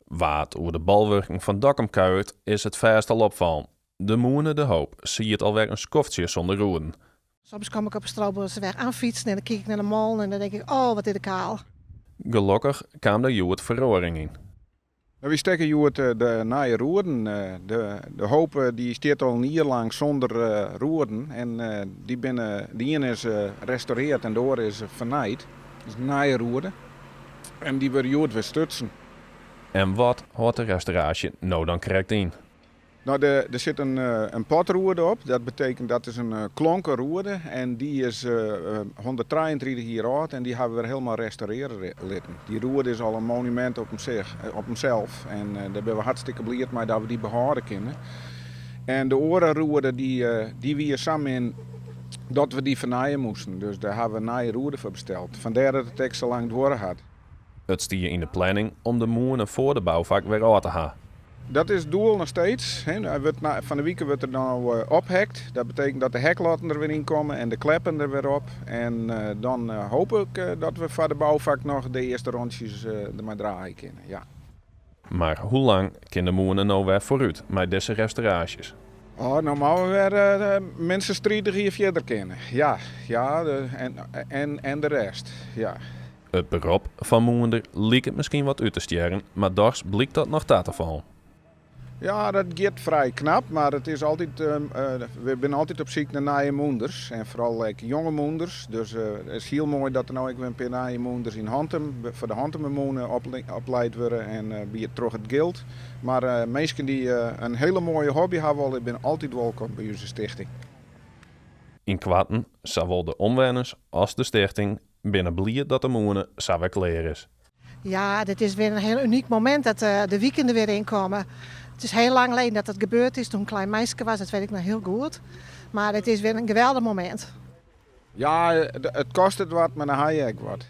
Wa't oer de bolwurken fan Dokkum kuiert, is it fêst al opfallen. De mûne De Hoop siet alwer in skoftsje sûnder roeden. Soms kom ik op de Stroobosweg aanfietsen en dan kijk ik naar de molen en dan denk ik, oh, wat is de kaal. Gelokkich kaam der hjoed feroaring yn. Wy stekke hjoed de nije roeden. De Hoop dy stiet al in jier lang sûnder roeden. En dy binne, de iene is restaurearre en de oare is fernijd. Dus nije roeden. En dy wurde hjoed wer stutsen. En wat hâldt de restauraasje no dan krekt yn? Nou, der sit in potroede op. Dat betekent dat is in klonken roede en dy is 133 jier âld en dy hawwe we wer hielendal restaurearje litten. Dy roede is al in monumint op himsels, op himsels en dêr binne we hartstikke bliid mei dat we dy behâlde kinne. En de oare roede dy wie sa min dat we dy fernije moasten. Dus dêr hawwe we in nije roede foar besteld. Fandêr dat it ek sa lang duorre hat. It stie yn de planning om de mûne foar de boufak wer ôf te ha. Dat is it doel noch steeds. Fan 'e wike wurdt er no ophekt. Dat betekent dat de heklotten der wer yn komme en de kleppen der wer op. En dan hoop ik dat we foar de boufak noch de earste rûntsjes dermei draaie kinne. Ja. Mar hoe lang kin de mûne no wer foarút mei dizze restauraasjes? Oh, no moatte we wer minstens 30 jier fierder kinne. Ja, ja, en de rest. Ja. It berop fan mûnder liket miskien wat út te stjerren, mar dochs blykt dat noch ta te fallen. Ja, dat giet frij knap, mar it is altyd, we binne altyd op syk nei nije mûnders en foaral ek jonge mûnders. Dus it is hiel moai dat der no ek wer in pear nije mûnders yn Hantum foar de Hantumermûne oplaat wurde en by it troch it Gild. Mar minsken dy't in hiele moaie hobby hawwe wolle, binne altyd wolkom by ús stichting. Ynkoarten, sawol de omwenners as de stichting binne bliid dat de mûne sa wer klear is. Ja, dit is weer een heel uniek moment dat de wieken der weer in komme. It is heel lang geleden dat dat gebeurd is, toen ik klein meisje was, dat weet ik nog heel goed. Maar het is weer een geweldig moment. Ja, it kostet wat, mar dan ha je ek wat.